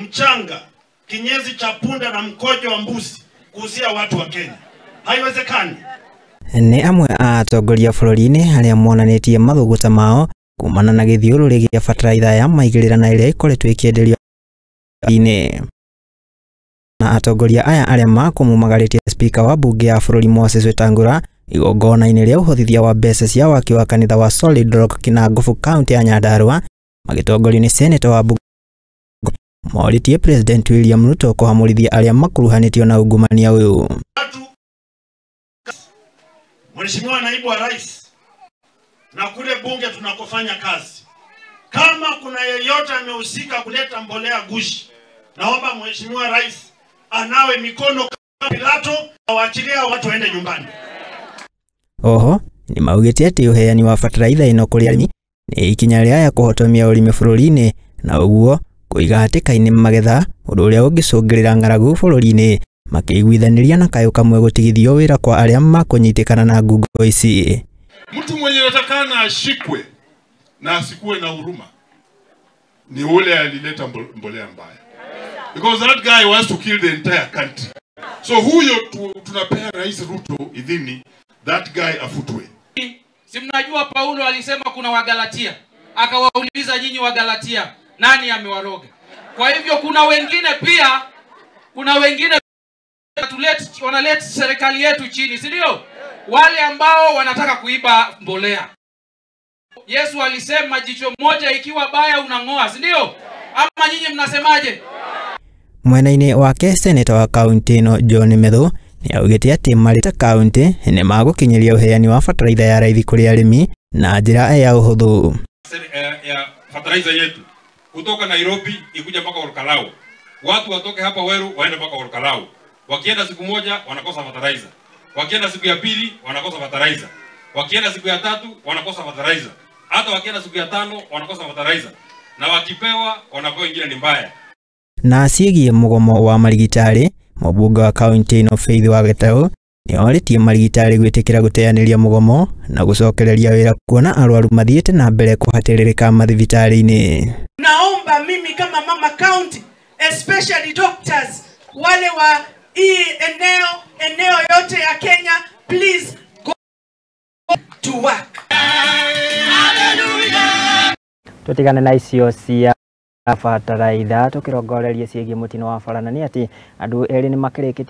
mchanga, kinyezi cha punda na mkojo wa mbuzi kuuzia watu wa Kenya. Haiwezekani. Nĩ amwe a atongoria bũrũri-inĩ arĩa monanĩtie mathũgũta mao kumana na gĩthiũrũrĩ gĩa bataraitha ya maigĩrĩra na ĩrĩa ĩkoretwo ĩkĩenderio inĩ. Na atongoria aya arĩa makũmumagarĩtie spika wa bunge ya bũrũri Moses Wetangula igongona-inĩ rĩa ũhothithia wa mbeca cia waki wa kanitha wa Solid Rock Kinangofu kaunti ya Nyandarua magĩtongorio nĩ seneta wa bunge morĩtie President William Ruto kũhamũrithia arĩa makuruhanĩtio na ungumania ũyũ. Mheshimiwa Naibu wa Rais, na kule bunge tunakofanya kazi, kama kuna yeyote amehusika kuleta mbolea gushi, naomba Mheshimiwa Rais anawe mikono kama Pilato, awaachilie watu waende nyumbani. Oho ni maugĩte atĩ ũheani wa bataraitha ĩno kũrĩ arĩmi nĩ ikinya rĩa ya kũhotomia ũrĩmi bũrũri-inĩ na ũguo kũiga hatĩka-inĩ magetha, ũndũ ũrĩa ũngĩcũngĩrĩra ng'aragu bũrũri-inĩ, makĩiguithanĩria na kayũ kamwe gũtigithio wĩra kwa arĩa makũnyitĩkana na ngungo ici. Mtu mwenye anatakana ashikwe na asikuwe na huruma ni ule alileta mbolea mbaya, because that guy wants to kill the entire country. So huyo tunapea Rais Ruto idhini that guy afutwe. Si mnajua Paulo alisema kuna Wagalatia, akawauliza nyinyi Wagalatia nani amewaroga? Kwa hivyo kuna wengine pia, kuna wengine wanaleta serikali yetu chini, si ndio? Wale ambao wanataka kuiba mbolea. Yesu alisema jicho moja ikiwa baya unang'oa, si ndio? Ama nyinyi mnasemaje? Mwena-inĩ wake seneta wa kaunti ĩno John Methu nĩ augĩte atĩ marĩ ta kaunti nĩ magũkinyĩria ũheani wa bataraitha ya raithi kũrĩ arĩmi na njĩra ya ũhũthũ. Ya fertilizer yetu kutoka Nairobi ikuja mpaka Olkalau, watu watoke hapa Weru waende mpaka Olkalau. Wakienda siku moja wanakosa fertilizer, wakienda siku ya pili wanakosa fertilizer, wakienda siku ya tatu wanakosa fertilizer, hata wakienda siku ya tano wanakosa fertilizer, na wakipewa wanapewa ingine ni mbaya. Na ciĩgiĩ mũgomo wa marigitari, mũbunge wa kaunti ĩno Faith Wagetau nĩ orĩtie marigitari gwĩtĩkĩra gũteanĩria mũgomo na gũcokereria wĩra kuona arwaru mathiĩte na mbere kũhatĩrĩrĩka mathibitarĩ-inĩ. Naomba mimi kama mama county, especially doctors wale wa hii eneo yote ya Kenya, please go to work. Hallelujah. Tutigane na icio cia bataraitha tukirongoreria ciĩgiĩ mũtino wa bara na nĩ atĩ andũ erĩ nĩ makĩrĩkĩtie